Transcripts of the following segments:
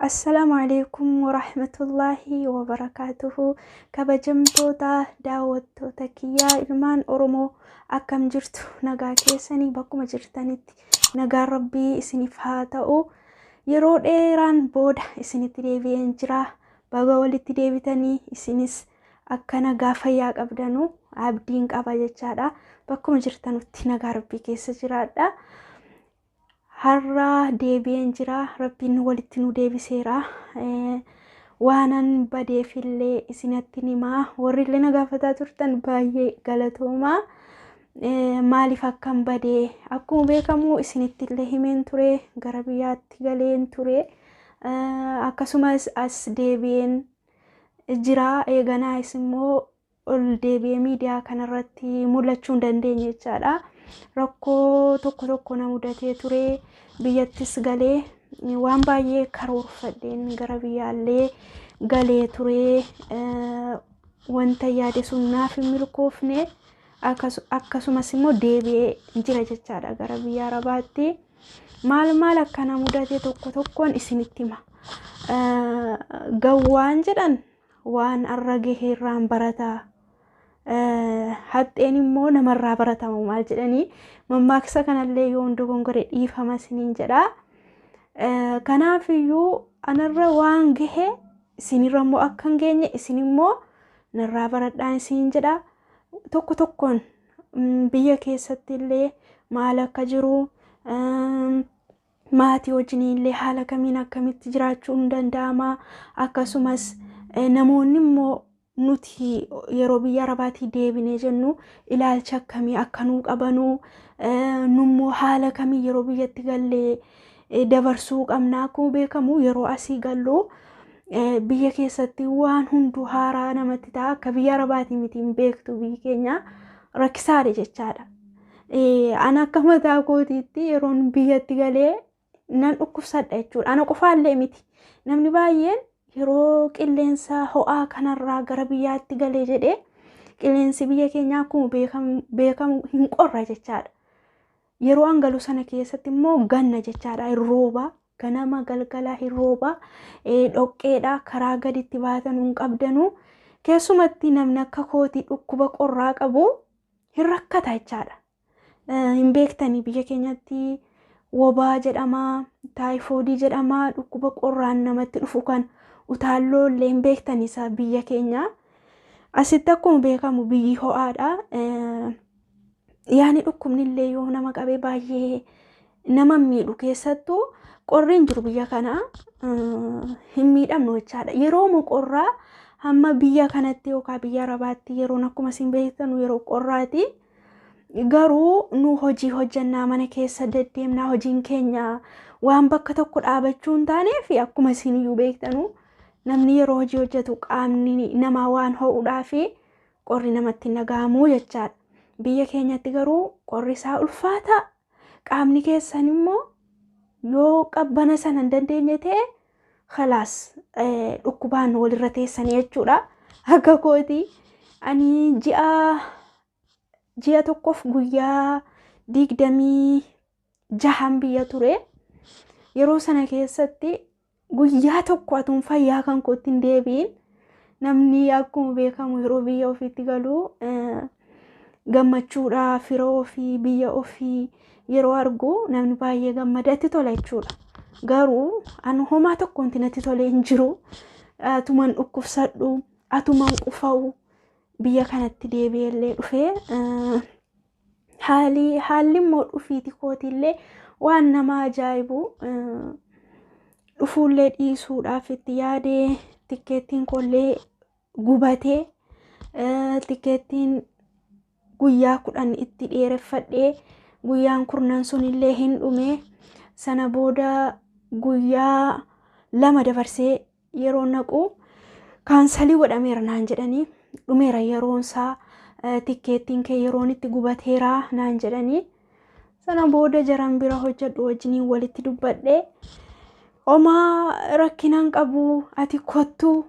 Assalaamu alaikum warahmatullaahi wabarakaatuhu. Kabajamtoota daawwattoota kiyyaa, ilmaan Oromoo, akkam jirtu? Nagaa keessanii? Bakkuma jirtanitti nagaan Rabbii isiniif haa ta'u. Yeroo dheeraan booda isinitti deebi'een jira. Baga walitti deebitanii. Isinis akka nagaa fayyaa qabdanu abdiin qaba jechaadha. Bakkuma jirtanutti nagaa Rabbii keessa jiraadha. Har'a deebi'een jira. Rabbiin walitti nu deebiseera. Waanan badeefillee isinatti himaa. Warri illee na gaafataa turtan baay'ee galatoomaa. Maaliif akkan badee akkuma beekamu isinitti illee himeen ture, gara biyyaatti galeen ture. Akkasumas as deebi'een jira. Eeganaas immoo ol deebi'ee miidiyaa kanarratti mul'achuu hin dandeenye jechaadha. Rakkoo tokko tokko na mudatee ture. Biyyattis galee waan baay'ee karoorfadheen gara biyyaallee galee ture. Wanta yaade sun naaf hin milkoofne. Akkasumas immoo deebi'ee jira jechaadha gara biyya Arabaatti. Maal maal akka na mudate tokko tokkoon isinitti hima. Gawwaan jedhan waan arra gahe irraan barataa. Haxxeen immoo namarraa baratamu maal jedhanii, mammaaksa kanallee yoo dogongore dhiifama isiniin jedha. Kanaafiyyuu anarra waan gahe isinirra immoo akka hin geenye isin immoo narraa baradhaan isiniin jedha. Tokko tokkoon biyya keessatti illee maal akka jiru, maatii wajjin illee haala kamiin akkamitti jiraachuun danda'ama, akkasumas namoonni immoo nuti yeroo biyya Arabaatii deebinee jennu ilaalcha akkamii akka nuu qabanuu, nummoo haala kamii yeroo biyyatti gallee dabarsuu qabna. Akkuma beekamu yeroo asii gallu biyya keessatti waan hunduu haaraa namatti ta'a. Akka biyya Arabaatii miti, hin beektu, biyyi keenya rakkisaadha jechaadha. Ana akka mataa kootiitti yeroon biyyatti galee nan dhukkubsadha jechuudha. Ana qofaallee miti. Namni baay'een yeroo qilleensa ho'aa kanarraa gara biyyaatti galee jedhee, qilleensi biyya keenyaa akkuma beekamu hin qorra jechaadha. Yeroo an galu sana keessatti immoo ganna jechaadha. Hin rooba. Ganama galgala hin rooba. Dhoqqeedha. Karaa gaditti baatan hin qabdanu. Keessumatti namni akka kootii dhukkuba qorraa qabu hin rakkata jechaadha. Hin beektanii, biyya keenyatti wobaa jedhama, taayifoodii jedhama, dhukkuba qorraan namatti dhufu kan utaalloo illee hin beektanii isa biyya keenya. Asitti akkuma beekamu biyyi ho'aadha. Yaani dhukkubni illee yoo nama qabee baay'ee nama miidhu, keessattuu qorri hin jiru biyya kana, hin miidhamnu jechaadha. Yeroo qorraa hamma biyya kanatti yookaan biyya Arabaatti yeroon akkuma isin beektanu yeroo qorraati. Garuu nu hojii hojjannaa, mana keessa deddeemnaa, hojiin keenya waan bakka tokko dhaabachuu hin taaneef, akkuma isin iyyuu beektanu namni yeroo hojii hojjetu qaamni namaa waan ho'uudhaa fi qorri namatti hin dhaga'amu jechaadha. Biyya keenyatti garuu qorri isaa ulfaata. Qaamni keessan immoo yoo qabbana sana hin dandeenye ta'e, khalaas, dhukkubaan walirra teessanii jechuudha. Akka kooti ani ji'a tokkoof guyyaa 26n biyya ture. Yeroo sana keessatti guyyaa tokko atuun fayyaa kan kootti hin deebi'in, namni akkuma beekamu yeroo biyya ofiitti galu gammachuudha, fira ofii, biyya ofii yeroo argu namni baay'ee gammada, itti tola jechuudha. Garuu ani homaa tokko wanti natti tolee hin jiru. Atuman dhukkubsadhu, atuman qufa'u biyya kanatti deebi'ellee dhufee, haalli immoo dhufiiti kootiillee waan nama ajaa'ibu, dhufuullee dhiisuudhaaf itti yaadee, tikkeettiin koollee gubatee, tikkeettiin guyyaa 10 itti dheereffadhee guyyaan kurnan sunillee hin dhume. Sana booda guyyaa 2 dabarsee yeroo naqu cancel godhameera naan jedhanii, dhumeera yeroonsaa, tikkeettiin kee yeroon itti gubateera naan jedhanii. Sana booda jaran bira hojjedhu wajjiniin walitti dubbadhee, homaa rakkinaan qabu, ati kottu,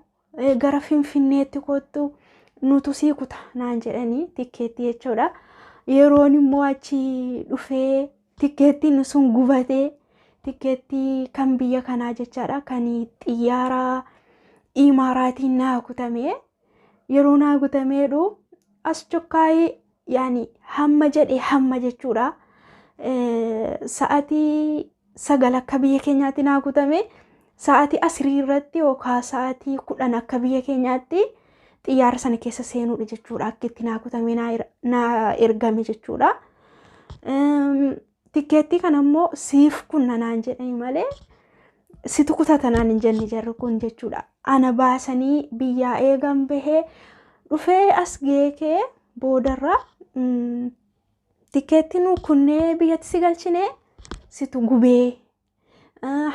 gara Finfinneetti kottu, nutu sii kuta naan jedhanii tikkeettii jechuudha. Yeroon immoo achi dhufee tikkeettiin sun gubatee, Tikkeettii kan biyya kanaa jechaadha. Kan xiyyaara Imaaraatiin naa kutame. Yeroo naa kutameedhu as chokkaayii yaani hamma jedhe hamma jechuudha. Sa'aatii 9 akka biyya keenyaatti naa kutame. Sa'aatii asirii irratti yookaan sa'aatii 10 akka biyya keenyaatti xiyyaara sana keessa seenuudha jechuudha. Akka itti naa kutame naa ergame jechuudha. Tikkeettii kana immoo siif kunna naan jedhani malee situ kutata naan hin jenne jarri kun jechuudha. Ana baasanii biyyaa eegan bahee dhufee as geekee boodarra tikkeettii nu kunnee biyyatti si galchine situ gubee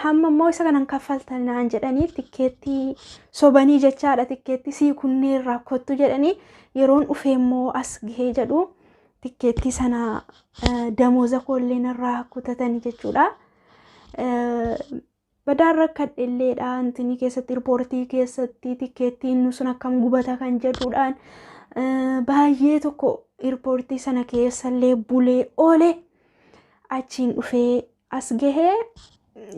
hamma immoo isa kanan kaffaltan naan jedhanii tikkeettii sobanii jechaadha. Tikkeettii sii kunnee irraa kottu jedhanii yeroon dhufee immoo as gahee jedhu tikkeettii sana damooza koollee narraa kutatanii jechuudha. Badaan rakkadhe-illeedha. Intinii keessatti irpoortii keessatti tikkeettiin sun akkam gubata kan jedhuudhaan baay'ee tokko irpoortii sana keessallee bulee oole achiin dhufee as gahee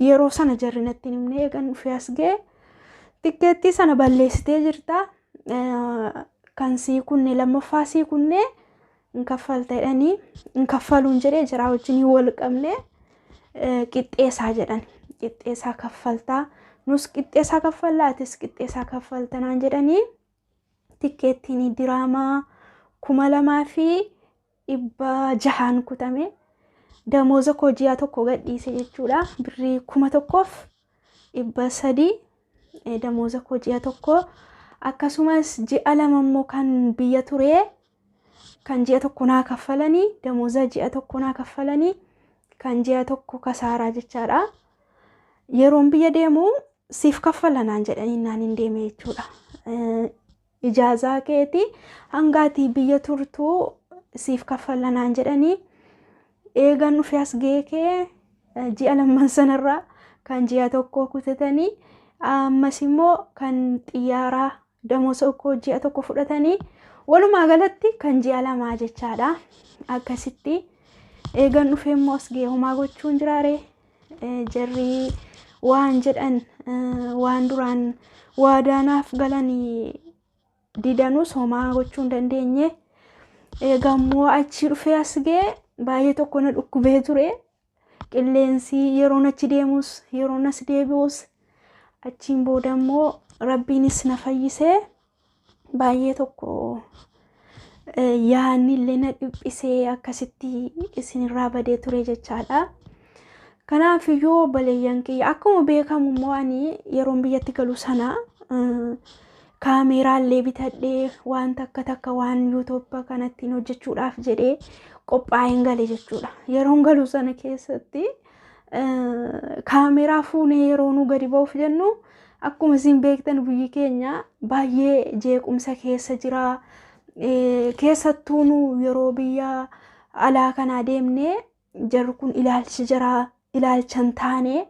yeroo sana jarri natti hin himne eegan dhufee as gahee tikkeettii sana balleessitee jirta. Kan sii kunne lammaffaa sii kunne hin kaffalta jedhanii hin kaffaluun jedhee jiraa wajjin wal qabne qixxeessaa jedhan. Qixxeessaa kaffaltaa nus qixxeessaa kaffallaa atis qixxeessaa kaffalta naan jedhanii tikkeettiin diraamaa 2600 kutame. Damooza koo ji'a tokko gadhiise jechuudha. Birrii 1300 damooza koo ji'a tokko. Akkasumas ji'a 2 immoo kan biyya ture kan ji'a tokko naa kaffalanii damooza ji'a tokko naa kaffalanii kan ji'a tokko kasaaraa jechaadha. Yeroon biyya deemu siif kaffala naan jedhanii naan hin deeme jechuudha. Ijaazaa keeti hangaatii biyya turtuu siif kaffala naan jedhanii eegan dhufee as geekee ji'a 2 sanarraa kan ji'a tokko kutatanii ammas immoo kan xiyyaaraa damooza koo ji'a tokko fudhatanii walumaa galatti kan ji'a 2 jechaadha. Akkasitti eegan dhufee immoo as gahee homaa gochuun jiraare jarri waan jedhan waan duraan waadaanaaf galanii didanus homaa gochuu hin dandeenye. Egaa immoo achi dhufee as gahee baay'ee tokko na dhukkubee ture. Qilleensi yeroon achi deemus yeroon as deebi'us achiin booda immoo rabbiinis na fayyisee baay'ee tokko yaadni illee na dhiphisee akkasitti isinirraa badee ture jechaadha. Kanaafiyyuu obboleeyyan kiyya akkuma beekamu immoo ani yeroon biyyatti galu sana kaameeraallee bitadhee waan takka takka waan yuutuuba kanattiin hojjechuudhaaf jedhee qophaa'een gale jechuudha. Yeroon galu sana keessatti kaameeraa fuunee yeroo nu gadi ba'uuf jennu akkuma isin beektan biyyi keenya baay'ee jeequmsa keessa jira. Keessattuu nu yeroo biyya alaa kanaa deemnee jarri kun ilaalchi jira ilaalcha hin taane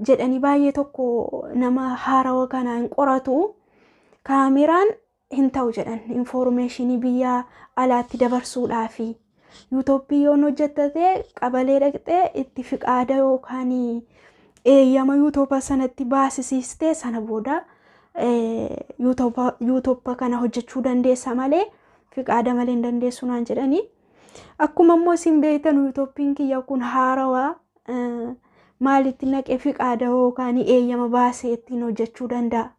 jedhanii baay'ee tokko nama haarawa kanaa hin qoratu. Kaameeraan hin ta'u jedhan infoormeeshinii biyya alaatti dabarsuudhaafi. Yuutuubii yoon hojjettate qabalee dhaqxee itti fiqaada yookaan eeyyama yuutuuba sanatti baasisiistee sana booda yuutuuba kana hojjechuu dandeessa malee fiqaada malee hin dandeessu naan jedhanii. Akkuma immoo isin beektan yuutuubiin kiyya kun haarawaa maalitti naqee fiqaada yookaan eeyyama baasee ittiin hojjechuu danda'a.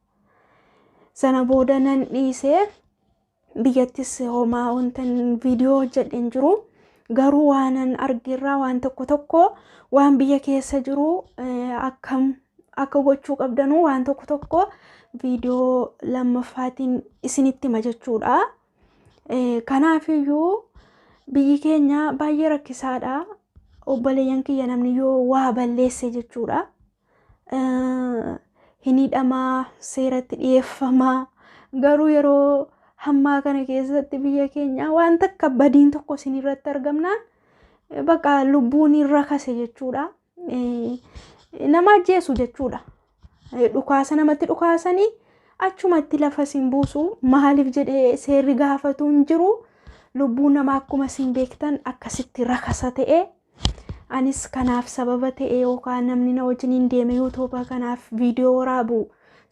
Sana booda nan dhiisee biyyattis homaa wanta viidiyoo hojjedhe hin jiru. Garuu waanan argirraa waan tokko tokko waan biyya keessa jiru akkam akka gochuu qabdanuu waan tokko tokko viidiyoo lammaffaatiin isinitti hima jechuudha. Kanaafiyyuu biyyi keenya baay'ee rakkisaadha. Obboleeyyan kiyya namni yoo waa balleesse jechuudha. Hin hidhamaa, seeratti dhiyeeffamaa. Garuu yeroo hammaa kana keessatti biyya keenya waan takka badiin tokko isin irratti argamnaan bakka lubbuun irra kase jechuudha. Nama ajjeesu jechuudha. Dhukaasa namatti dhukaasanii achumatti lafa isin buusu maaliif jedhee seerri gaafatu hin jiru. Lubbuun namaa akkuma isin beektan akkasitti rakasa ta'e Anis kanaaf sababa ta'e yookaan namni na wajjiniin deeme yuutuuba kanaaf viidiyoo waraabu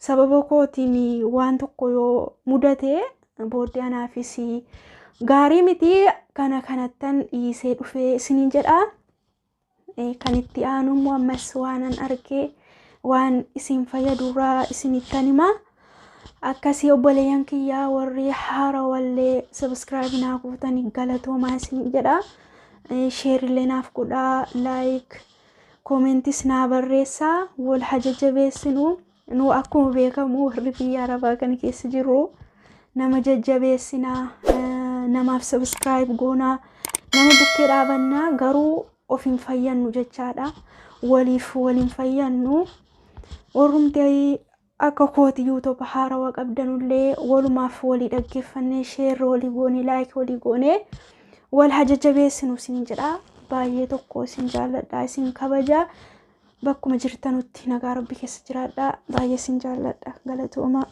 sababa kootiin waan tokko yoo mudate booddee anaafis gaarii miti, kana kanattan dhiisee dhufee isiniin jedha. Kan itti aanu immoo ammas waanan argee waan isin fayyadurraa isinittan hima. Akkasii obboleeyyan kiyyaa, warri haarawallee subscribe naa gootanii galatoomaa isin jedha. Share illee naaf godhaa, like, commentis naa barreessaa, wal haa jajjabeessinu. Nu akkuma beekamu warri biyya arabaa kana keessa jirru nama jajjabeessinaa, namaaf subscribe goonaa, nama bukkee dhaabannaa, garuu of hin fayyannu jechaadha. Waliif waliin fayyannu. Warrumti akka kooti yuutuuba haarawaa qabdanullee walumaaf walii dhaggeeffannee, share walii goonee, like walii goonee wal haa jajjabeessinu isin jedha. Baay'ee tokko isin jaalladha, isin kabaja. Bakkuma jirtanutti nagaa rabbi keessa jiraadha. Baay'ee isin jaalladha. Galatoomaa.